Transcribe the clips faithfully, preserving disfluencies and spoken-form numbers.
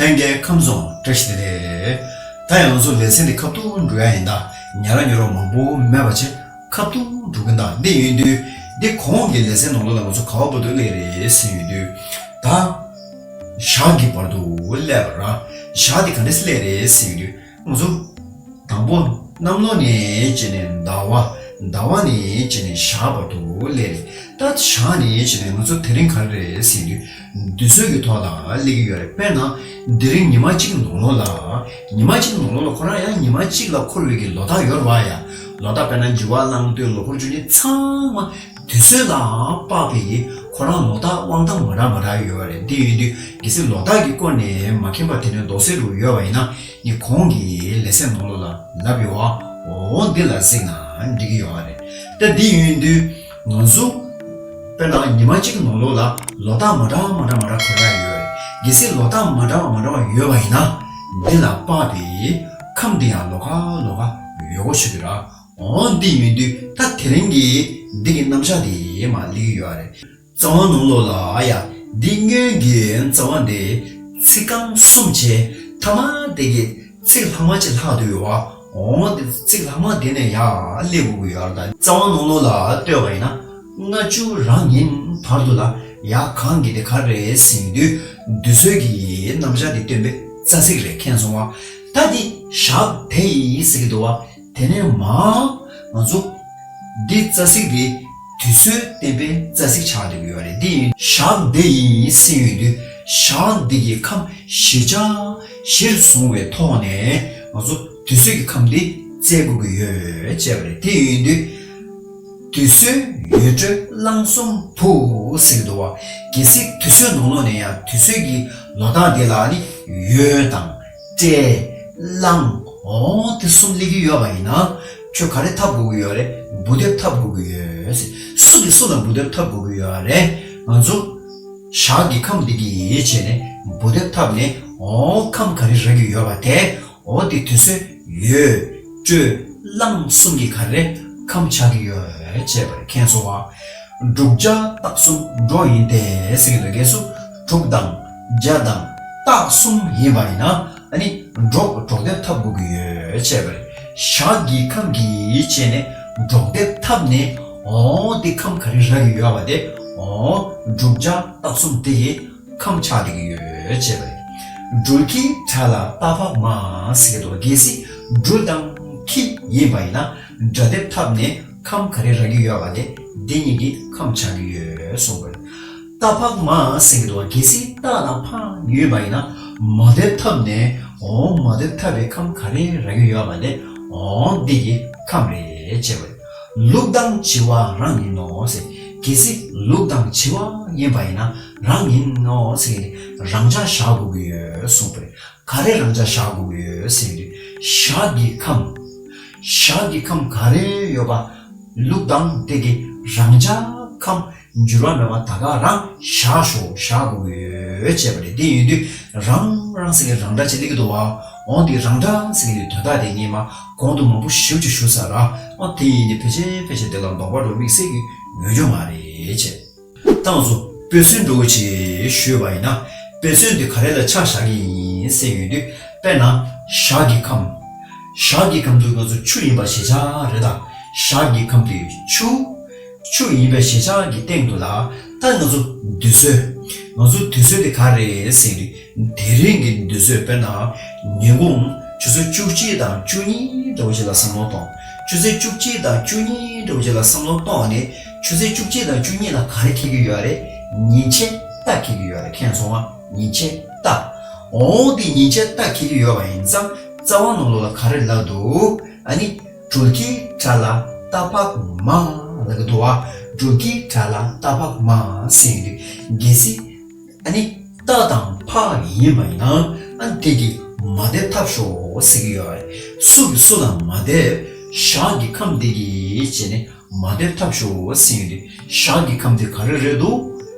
ལྷན་རྒྱས་ཁམས་བཟང་། བཀྲ་ཤིས་བདེ་ལེགས། ད་ཡང་ང་ཚོ་ལེ་ཚན་འདི་ཁ་ཐུག་འགྲོ་ཡ་ཡིན་ད། ཉ་ར་ཉོ་རོགས་མང་པོ་མེད་པ་བྱས་ཁ་ཐུག་འགྲོ་གིན་ད། འདི་ཡིན་དུས་འདི་གོང་གི་ལེ་ཚན་ནང་ལོགས་ལ་ང་ཚོ་ག་བ་བར་དུ་སླེབས་རེད་ཟེར་ཡོང་དུས། ད་ཞག་གི་བར་དུ་སླེབས་པ་ར། ཞག་འདི་ག་འདྲས་སླེབས་རེད་ཟེར་ཡོང་དུས། ང་ཚོ་དང་པོ་གནམ་ལོ་ནས་བྱས་ནས་ཟླ་བ། ཟླ་བ་ནས་བྱས་ནས་ཞག་བར་དུ་སླེབས་རེད། ད་ཞག་ནས་བྱས་ནས་ང་ཚོ་དེ་རིང་ག་རེ་རེད་ཟེར་དུས། དུས་ཚོད་ཀྱི་ཐོག་ལ་སླེབས་ཀྱི་ཡོད་རེད། དཔེར་ན་དེ་རིང་ཉི་མ་གཅིག་ནང་ལོགས་ལ། ཉི་མ་གཅིག་ནང་ལོགས་ལ་ཁོ་རང་ཡང་ཉི་མ་གཅིག་ལ་འཁོར་བའི་གི་ལོ་རྟགས་ཡོད་རེད་བ་ཡ། ལོ་རྟགས་དཔེར་ན་འགྱུར་བ་གླང་སྟོད་ལོ་འཁོར་བཅུ་གཉིས་ཚང་མ་དུས་ཚོད་ལ་དཔག་པའི་གི་ཁོ་རང་ལོ་རྟགས་དབང་ཐང་མ་འདྲ་མ་འདྲ་ཡོད་རེད། དེ་ཡིན་དུས་གལ་སྲིད་ལོ་རྟགས་ཀྱི་སྐོར་ནས་མ་མཁྱེན་པ་དེ་འདྲའི་མདོ་སེ་རུ་ཡོད་པ་ཡིན་ན། ངས་གོང་གི་ལེ་ཚན་ནང་ལོགས་ལ་ལབ་ཡོད་པ། འོ་འདི་ལ་གཟིགས་ན་འགྲིག་གི་ཡོད་རེད། ད་འདི་ཡིན་དུས་ང་ཚོ་དཔེར་ན་ཉི་མ་གཅིག་ནང་ལོགས་ལ་ལོ་རྟགས་མ་འདྲ་མ་འདྲ་མ་འདྲ་འཁོར་ག་ཡོད་རེད། གལ་སྲིད་ལོ་རྟགས་མ་འདྲ་མ་འདྲ་བ་ཡོད་པ་ཡིན་ན། འདི་ལ་དཔག་པའི་ཁམས་འདི་ཡང་ལོགས་ཀ་ལོགས་ཀ་ཡོད་དགོས་ཤིག་ར། འོ་འདི་ཡིན་དུས་ད་དེ་རིང་གི་འདི་གི་རྣམ་གཞག་འདི་མར་སླེབས་ཀྱི་ཡོད་རེད། རྩ་བ་ནང་ལོགས་ལ་ཡ། འདི་སྔོན་གྱི་རྩ་བ་འདི་ཚིག་རྐང་གསུམ་བྱས། ཐ་མ་དེ་གི་ཚིག་ལྷག་མ་གཅིག་ལྷག་འདུག་ཡོད་པ། འོ་འདི་ཚིག་ལྷག་མ་དེ་ནས་ཡར་སླེབས་དགོས་ཀྱི་ཡོད་རེད། ད་རྩ་བ་ནང་ལོགས་ལ་ལྟོས་པ་ཡིན་ན། ལྔ་བཅུ་རང་ཡིན་བར་དུ་ལ་ཡ་གང་གི་དེ་ག་རེ་ཟེར་དུས། དུས་ཚོད་ཀྱི་རྣམ་གཞག་དེ་སྟོན་པའི་རྩ་ཚིག་རེད། མཁྱེན་སོང་བ། ད་འདི་ཞག་དེ་ཡིན་ཟེར་གྱི་འདུག་བ། དེ་ནས་མར་ང་ཚོ་འདི་རྩ་ཚིག་འདི་དུས་ཚོད་བསྟན་པའི་རྩ་ཚིག་ཆགས་བསྡད་ཀྱི་ཡོད་རེད། འདི་ཡིན་ཞག་འདི་ཡིན་ཟེར་ཡོང་དུས། ཞག་འདི་གི་ཁམས་གཞིར་བྱ། གཞིར་བཟུང་བའི་ཐོག་ནས་ང་ཚོ་དུས་ཚོད་ཀྱི་ཁམས་འདི་བཙལ་དགོས་ཀྱི་ཡོད་ཅེས་པ་རེད། དེ་ཡིན་དུས། དུས་ཚོད་ཡོས་དྲོད་གླང་གསུམ་བུ་ཟེར་གྱི་འདུག་བ། གལ་སྲིད་དུས་ཚོད་ནང་ལོགས་ནས་ཡང་དུས་ཚོད་ཀྱི་ལོ་རྟགས་འདི་ལ་ནི་ཡོས་དང་། དྲོད། གླང་། འོ་དེ་གསུམ་སླེབས་ཀྱི་ཡོད་པ་ཡིན་ན། ཁྱོད་ག་རེ་འཐབ་དགོས་ཀྱི་ཡོད་རེད། འབུལ་དེབ་འཐབ་དགོས་ཀྱི་ཡོད། སུ་གིས་སུ་ལ་འབུལ་དེབ་འཐབ་དགོས་ཀྱི་ཡོད་རེད། ང་ཚོ་ཞག་གི་ཁམས་འདི་གི་ཡིད་བྱས་ནས་འབུལ་དེབ་འཐབ་ནས། འོ་ཁམས་ག་རེ་རག་གི་ཡོད་པ་དེ། འོ་དེ་དུས་ཚོད་ཡོས། དྲོད། གླང་གསུམ་གྱི་ག་རེ་ཁམས་ཆགས་ཀྱི་ཡོད་ཅེས་པ་རེད། མཁྱེན་སོང་བ། དྲུག་བརྒྱ་རྟགས་གསུམ་འགྲོ་ཡིན་ཏེ་ཟེར་གྱི་འདུག་གལ་སྲིད་དྲུག་དང་བརྒྱ་དང་རྟགས་གསུམ་ཡིན་པ་ཡིན་ན། ཨ་ནི་འབྲོག་འབྲོག་དེབ་འཐབ་དགོས་ཀྱི་ཡོད་ཅེས་པ་རེད། ཞག་གི་ཁམས་ཀྱི་ཡིད་བྱས་ནས་འབྲོག་དེབ་འཐབ་ནས། འོ་དེ་ཁམས་ག་རེ་རག་གི་ཡོད་པ་དེ། འོ་དྲུག་བརྒྱ་རྟགས་གསུམ་དེ་ཡི་ཁམས་ཆགས་བསྡད་ཀྱི་ཡོད་ཅེས་པ་རེད། སྦྲུལ་གྱི་ཁྲ་ལ་རྟ་ཕག་མ་ཟེར་གྱི་འདུག་གལ་སྲིད་སྦྲུལ་དང་ཁྱི་ཡིན་པ་ཡིན་ན། སྒྲ་དེབ་འཐབ་ནས་ཁམས་ག་རེ་རག་གི་ཡོད་པ་དེ་འདི་གཉིས་ཀྱི་ཁམས་ཆགས་ཀྱི་ཡོད་གསུངས་པ་རེད། རྟ་ཕག་མ་ཟེར་གྱི་འདུག་གལ་སྲིད་རྟ་དང་ཕག་ཡོད་པ་ཡིན་ན། མ་དེབ་འཐབ་ནས། འོ་མ་དེབ་འཐབ་པའི་ཁམས་ག་རེ་རག་གི་ཡོད་པ་དེ། འོ་འདི་གི་ཁམས་རེད་ཅེས་པ་རེད། ལུག་དང་བྱི་བ་རང་ཡིན་ནོ་ཟེར། གལ་སྲིད་ལུག་དང་བྱི་བ་ཡིན་པ་ཡིན་ན་རང་ཡིན་ནོ་ཟེར། རང་འཇགས་བཞག་དགོས་ཀྱི་ཡོད་གསུངས་པ་རེད། ག་རེ་རང་འཇགས་བཞག་དགོས་ཀྱི་ཡོད་ཟེར་དུས། ཞག་གི་ཁམས། ཞག་གི་ཁམས་ག་རེ་ཡོད་པ། ལུག་དང་དེ་གི་རང་འཇགས་ཁམས་འགྱུར་བ་མེད་པ་ད་ག་རང་བཞག་ཤོག་བཞག་དགོས་ཀྱི་ཡོད་ཅེས་པ་རེད། དེ་ཡིན་དུས་རང་རང་ཟེར་གྱི་རང་སྒྲ་ཅིག་སླེབས་ཀྱི་འདུག་བ། འོ་དེ་རང་སྒྲ་ཟེར་གྱི་དོན་དག་དེ་ངས་མ་གོང་དུ་མང་པོ་ཞེ་པོ་ཅིག་ཞུས་ཚར་ར། འོ་དེ་ཡིན་དུས་ཕལ་ཆེར་ཕལ་ཆེར་དེ་ལ་དོགས་པ་འགྲོ་དམིགས་བསལ་གྱི་ཡོད་རྒྱུ་མ་རེད་ཅེས། ད་ང་ཚོ་དཔེ་མཚོན་འདྲ་བོ་ཅིག་ཞུས་པ་ཡིན་ན། དཔེ་མཚོན་དེ་ག་རེ་ལ་ཆ་བཞག་གི་ཡིན་ཟེར་ཡོང་དུས། དཔེར་ན་ཞག་གི་ཁམས། ཞག་གི་ཁམས་དུ་ང་ཚོ་ཆུ་ཡིན་པ་ཞེ་ཆ་རེད་ད། ཞག་གི་ཁམས་དེ་ཆུ། ཆུ་ཡིན་པའི་ཞེ་ཆ་གི་སྟེང་དུ་ལ། ད་ང་ཚོ་དུས་ཚོད། ང་ཚོ་དུས་ཚོད་དེ་ག་རེ་ཟེར་དུས། དེ་རིང་གི་དུས་ཚོད་དཔེར་ན། ཉིན་གུང་ཆུ་ཚོད་བཅུ་གཅིག་དང་བཅུ་གཉིས་འདྲ་བོ་ཅིག་ལ་བསམ་བློ་གཏོང་། ཆུ་ཚོད་བཅུ་གཅིག་དང་བཅུ་གཉིས་འདྲ་བོ་ཅིག་ལ་བསམ་བློ་གཏོང་ནས། ཆུ་ཚོད་བཅུ་གཅིག་དང་བཅུ་གཉིས་ལ་ག་རེ་འཁེལ་གྱི་ཡོད་རེད། ཉིན་བྱེད་རྟགས་འཁེལ་གྱི་ཡོད་རེད། མཁྱེན་སོང་ང་། ཉིན་བྱེད་རྟགས། འོ་དེ་ཉིན་བྱེད་རྟགས་འཁེལ་གྱི་ཡོད་པ་ཡིན་ཙང་རྩ་བ་ནང་ལོགས་ལ་ག་རེ་ལབ་འདུག་ཨ་ནི་སྦྲུལ་གྱི་ཁྲ་ལ་རྟ་ཕག་མ་ལབ་ཀྱི་འདུག་བ། སྦྲུལ་གྱི་ཁྲ་ལ་རྟ་ཕག་མ་ཟེར་གྱི་འདུག་གལ་སྲིད། ཨ་ནི་རྟ་དང་ཕག་ཡིན་པ་ཡིན་ན། ཨ་ནི་དེ་གི་མ་དེབ་འཐབ་ཤོག་ཟེར་གྱི་ཡོད་རེད། སུ་གི་སུ་ལ་མ་དེབ། ཞག་གི་ཁམས་དེ་གི་བྱས་ནས་མ་དེབ་འཐབ་ཤོག་ཟེར་གྱི་འདུག་ཞག་གི་ཁམས་དེ་ག་རེ་རེད་འདུག་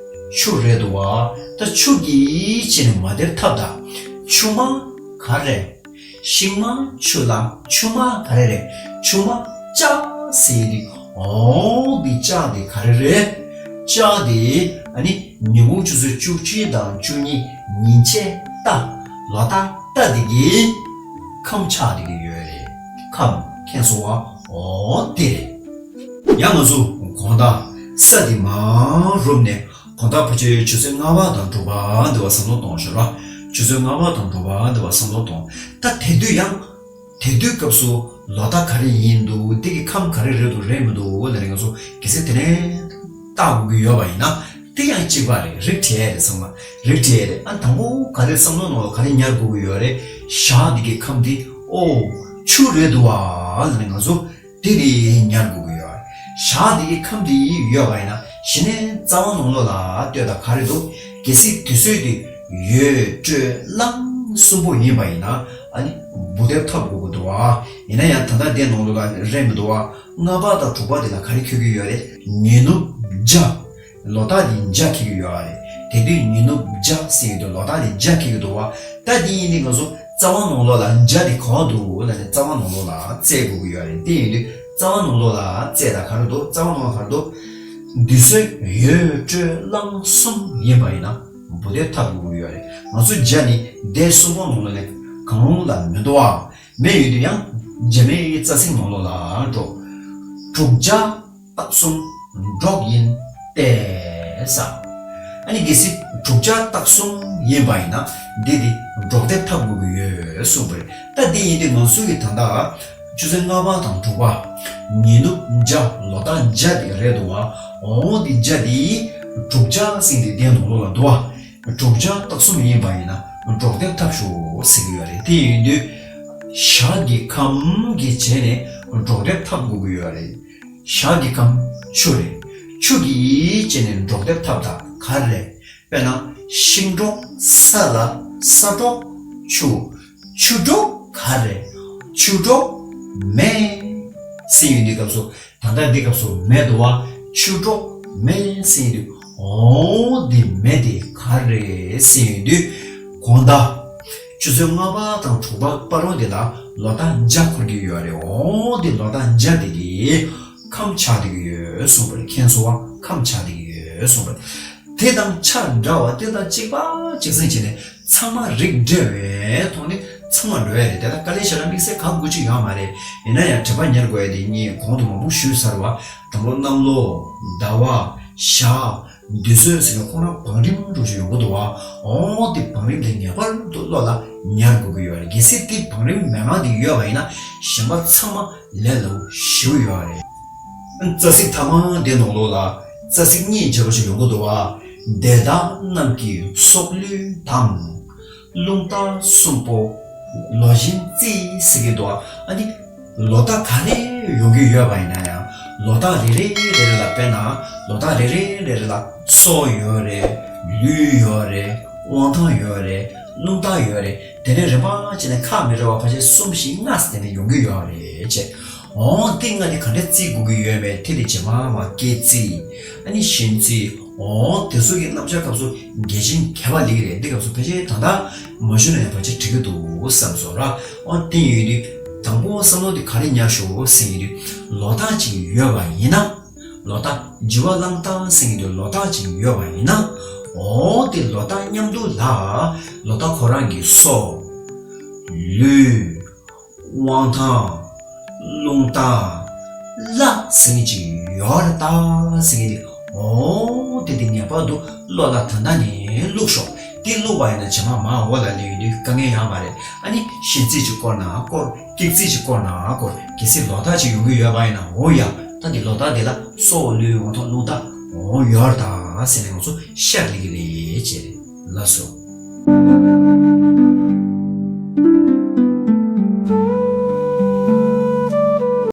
ཆུ་རེད་འདུག་བ། ད་ཆུ་གི་བྱས་ནས་མ་དེབ་འཐབ་ད། ཆུ་མ་ག་རེ། ཤིང་མ་ཆུ་ལ་ཆུ་མ་ག་རེ་རེད། ཆུ་མ་ལྕགས་ཟེར་ནི། འོ་འདི་ལྕགས་འདི་ག་རེ་རེད། ལྕགས་འདི་ཨ་ནི་ཉིན་གུང་ཆུ་ཚོད་བཅུ་གཅིག་དང་བཅུ་གཉིས་ཉིན་བྱེད་རྟགས། ལོ་རྟགས་རྟ་འདི་གི་ཁམས་ཆགས་བསྡད་ཀྱི་ཡོད་རེད། ཁམས་མཁྱེན་སོང་བ། འོ་དེ་རེད། ཡང་ང་ཚོ་དགོང་དག་ས་འདི་མར་རུབ་ནས་དགོང་དག་ཕལ་ཆེར་ཆུ་ཚོད་ལྔ་པ་དང་དྲུག་པ་འདི་བ་བསམ་བློ་གཏོང་ཞོར་ལ། ཆུ་ཚོད་ལྔ་པ་དང་དྲུག་པ་འདི་བ་བསམ་བློ་གཏོང་། ད་དེ་དུས་ཡང་དེ་དུས་སྐབས་སུ་ལོ་རྟགས་ག་རེ་ཡིན་འདུག་འདི་གི་ཁམས་ག་རེ་རེད་འདུག་རེད་མི་འདུག་ལབ་ནས་ང་ཚོ་གལ་སྲིད་དེ་ནས་བལྟ་དགོས་ཀྱི་ཡོད་པ་ཡིན་ན། དེ་ཡང་གཅིག་པ་རེད། རིགས་བསྒྲེ་ཡ་རེད། ཚང་མ་རིགས་བསྒྲེ་ཡ་རེད། ཨ་དང་པོ་ག་རེ་བསམ་བློ་ནང་ལ་ག་རེ་ཉར་དགོས་ཀྱི་ཡོད་རེད། ཞག་འདི་གི་ཁམས་འདི་ཨོ་ཆུ་རེད་འདུག་བ་ལབ་ནས་ང་ཚོ་དེ་རེད་ཉར་དགོས་ཀྱི་ཡོད་རེད། ཞག་འདི་གི་ཁམས་འདི་ཡོད་པ་ཡིན་ན་གཞི་ནས་རྩ་བ་ནང་ལོགས་ལ་ལྟོས་དང་ག་རེ་འདུག་གལ་སྲིད་དུས་ཚོད་དེ་འོད་དྲོད་རླངས་གསུམ་པོ་ཡིན་པ་ཡིན་ན་ཨ་ནི་འབུད་རྡེབ་འཐབ་དགོས་ཀྱི་འདུག་བ། ཡིན་ན་ཡང་ད་ལྟ་དེ་ནང་ལོགས་ལ་རེད་མི་འདུག་བ། ལྔ་པ་དང་དྲུག་པ་དེ་ལ་ག་རེ་འཁེལ་གྱི་ཡོད་རེད། ཉི་ནུབ་བརྒྱ། ལོ་རྟགས་དེ་བརྒྱ་འཁེལ་གྱི་ཡོད་རེད། དེ་དུས་ཉི་ནུབ་བརྒྱ་ཟེར་གྱི་འདུག་ལོ་རྟགས་དེ་བརྒྱ་འཁེལ་གྱི་འདུག་བ། ད་དེ་ཡིན་དུས་ང་ཚོ་རྩ་བ་ནང་ལོགས་ལ་བརྒྱ་དེ་ག་པར་འདུག་ལབ་ནས་རྩ་བ་ནང་ལོགས་ལ་བཙལ་དགོས་ཀྱི་ཡོད་རེད། དེ་ཡིན་དུས་རྩ་བ་ནང་ལོགས་ལ་བཙལ་དང་ག་རེ་འདུག་རྩ་བ་ནང་ལོགས་ག་རེ་འདུག་དུས་ཚོད་འོད་དྲོད་རླངས་གསུམ་ཡིན་པ་ཡིན་ན་འབུད་རྡེབ་འཐབ་དགོས་ཀྱི་ཡོད་རེད། ང་ཚོ་བརྒྱ་ནི་དེ་གསུམ་པོ་ནང་ལོགས་ནས་གང་རུང་ལ་མི་འདུག་བ། མེད་ཡོད་དུས་ཡང་རྒྱ་མའི་རྩ་ཚིག་ནང་ལོགས་ལ་འགྲོ། དྲུག་བརྒྱ་རྟགས་གསུམ་སྒྲོག་ཡིན་ཏེ་ས། ཨ་ནི་གལ་སྲིད་དྲུག་བརྒྱ་རྟགས་གསུམ་ཡིན་པ་ཡིན་ན་འདི་དེ་སྒྲོག་རྡེབ་འཐབ་དགོས་ཀྱི་ཡོད་གསུངས་པ་རེད། ད་འདི་ཡིན་དུས་ང་ཚོ་གི་ད་ལྟ་ཆུ་ཚོད་ལྔ་པ་དང་དྲུག་པ། ཉི་ནུབ་བརྒྱ། ལོ་རྟགས་བརྒྱ་དེ་རེད་འདུག་བ། འོ་འདི་བརྒྱ་དེ་དྲུག་བརྒྱ་ཟེར་དེ་དེ་ནང་ལོགས་ལ་འདུག་བ། དྲུག་བརྒྱ་རྟགས་གསུམ་ཡིན་པ་ཡིན་ན་སྒྲོག་རྡེབ་འཐབ་ཤོག་ཟེར་གྱི་ཡོད་རེད། དེ་ཡིན་དུས་ཞག་གི་ཁམས་ཀྱི་རྗེས་ནས་སྒྲོག་རྡེབ་འཐབ་དགོས་ཀྱི་ཡོད་རེད། ཞག་གི་ཁམས་ཆུ་རེད། ཆུ་གི་རྗེས་ནས་སྒྲོག་རྡེབ་འཐབ་ད་ག་རེ་རེད། དཔེར་ན་ཤིང་སྒྲོག་ས་ལ་ས་སྒྲོག་ཆུ། ཆུ་སྒྲོག་ག་རེ་རེད། ཆུ་སྒྲོག་མེ་ཟེར་ཡོང་དུས་སྐབས་སུ། ད་ལྟ་འདི་སྐབས་སུ་མེ་འདུག་བ། ཆུ་སྒྲོག་མེ་ཟེར་དུས། འོ་འདི་མེ་དེ་ག་རེ་ཟེར་དུས། དགོང་དག་ཆུ་ཚོད་ལྔ་པ་དང་དྲུག་པ་བར་དུ་འདི་ལ་ལོ་རྟགས་བརྒྱ་འཁོར་གྱི་ཡོད་རེད། འོ་འདི་ལོ་རྟགས་བརྒྱ་དེ་གི་ཁམས་ཆགས་བསྡད་ཀྱི་ཡོད་གསུངས་པ་རེད། མཁྱེན་སོང་བ། ཁམས་ཆགས་བསྡད་ཀྱི་ཡོད་གསུངས་པ་རེད། དེ་དང་ཆ་འདྲ་བ་དེ་དང་གཅིག་པ་གཅིག་མཚུངས་བྱས་ནས། ཚང་མ་རིགས་འགྲེ་བའི་ཐོག་ནས་ཚང་མ་འགྲོ་ཡ་རེད། དེ་ལ་དཀའ་ལས་བྱས་ན་དམིགས་བསལ་གང་དགོས་ཀྱི་ཡོད་མ་རེད། ཡིན་ན་ཡང་དྲན་པ་ཉར་དགོས་ཡ་དེ་ངས་གོང་དུ་མང་པོ་ཞུས་ཚར་བ། དང་པོ་གནམ་ལོ། ཟླ་བ། ཞག་དུས་ཚོད་ཟེར་ནས་ཁོ་རང་བང་རིམ་འགྲོ་བཞིན་ཡོང་གི་འདུག་བ། འོ་དེ་བང་རིམ་དེ་ངེས་པར་དུ་བློ་ལ་ཉར་དགོས་ཀྱི་ཡོད་རེད། གལ་སྲིད་དེ་བང་རིམ་མེད་ངང་དེ་ཡོད་པ་ཡིན་ན་གཞན་པ་ཚང་མ་ལས་སླ་པོ་ཞེ་པོ་ཡོད་རེད། རྩ་ཚིག་ཐ་མ་དེ་ནང་ལོགས་ལ་རྩ་ཚིག་གཉིས་བྱས་པ་ཞིག་ཡོང་གི་འདུག་བ། དེ་དག་རྣམས་ཀྱི་སྲོག་ལུས་དང་། རླུང་རྟ་གསུམ་པོ་ལོ་བཞིན་རྩིས་ཟེར་གྱི་འདུག་ཨ་ནི་ལོ་རྟགས་ག་རེ་ཡོང་གི་ཡོད་པ་ཡིན་ན་ཡང་། ལོ་རྟགས་རེ་རེ་རེ་རེ་ལ། དཔེར་ན་ལོ་རྟགས་རེ་རེ་རེ་རེ་ལ་སྲོག་ཡོད་རེད། ལུས་ཡོད་རེད། དབང་ཐང་ཡོད་རེད། རླུང་རྟ་ཡོད་རེད། དེ་ནས་རིམ་པ་བྱས་ནས་ཁག་མི་འདྲ་བ་ཕལ་ཆེར་གསུམ་བཞི་ལྔ་ཙམ་དེ་ནས་ཡོང་གི་ཡོད་རེད་ཅེས། འོ་དེ་ལྔ་དེ་ག་འདྲ་རྩིས་དགོས་ཀྱི་ཡོད་མེད་དེ་དེ་རྗེས་མ་མ་སྐེ་རྩིས། ཨ་ནི་བཞིན་རྩིས། འོ་དེ་ཚོ་གི་བསླབ་བྱ་སྐབས་སུ་གལ་ཆེན་ག་པར་སླེབས་ཀྱི་རེད། འདི་སྐབས་སུ་ཕལ་ཆེར་ད་ལྟ་མ་ཞུས་ན་ཡང་ཕལ་ཆེར་འགྲིག་གི་འདུག་བསམ་སོང་ར། འོ་དེ་ཡིན་དུས་དང་པོ་བསམ་བློ་དེ་ག་རེ་ཉར་ཤོག་ཟེར་གྱི་འདུག་ལོ་རྟགས་ཅིག་ཡོད་པ་ཡིན་ན། ལོ་རྟགས་རྒྱུ་བ་གླང་རྟགས་ཟེར་གྱི་འདུག་ལོ་རྟགས་ཅིག་ཡོད་པ་ཡིན་ན། འོ་དེ་ལོ་རྟགས་མཉམ་དུ་ལ་ལོ་རྟགས་ཁོ་རང་གི་སྲོག་ལུས། དབང་ཐང་། རླུང་རྟ། བླ་ཟེར་མཁན་ཅིག་ཡོད་རེད་ད་ཟེར་མཁན་དེ། འོ་དེ་དེ་ངེས་པར་དུ་བློ་ལ་ད་ལྟ་ནས་བླུགས་ཤོག་དེ་བླུགས་པ་ཡིན་ན་རྗེས་མ་མར་འོག་ལ་སླེབས་ཡོང་དུས་དཀའ་ངལ་ཡོད་མ་རེད། ཨ་ནི་བཞིན་རྩིས་ཅིག་བསྐོར་ན་བསྐོར། སྐེ་རྩིས་ཅིག་བསྐོར་ན་བསྐོར། གལ་སྲིད་ལོ་རྟགས་ཅིག་ཡོང་གི་ཡོད་པ་ཡིན་ན། འོ་ཡ། ད་འདི་ལོ་རྟགས་འདི་ལ་སྲོག་ལུས་དབང་ཐང་རླུང་རྟ་འོ་ཡོད་རེད་ད་ཟེར་ནས་ང་ཚོ་ཤར་སླེབས་ཀྱི་རེད་ཅེས། ལགས་སོ།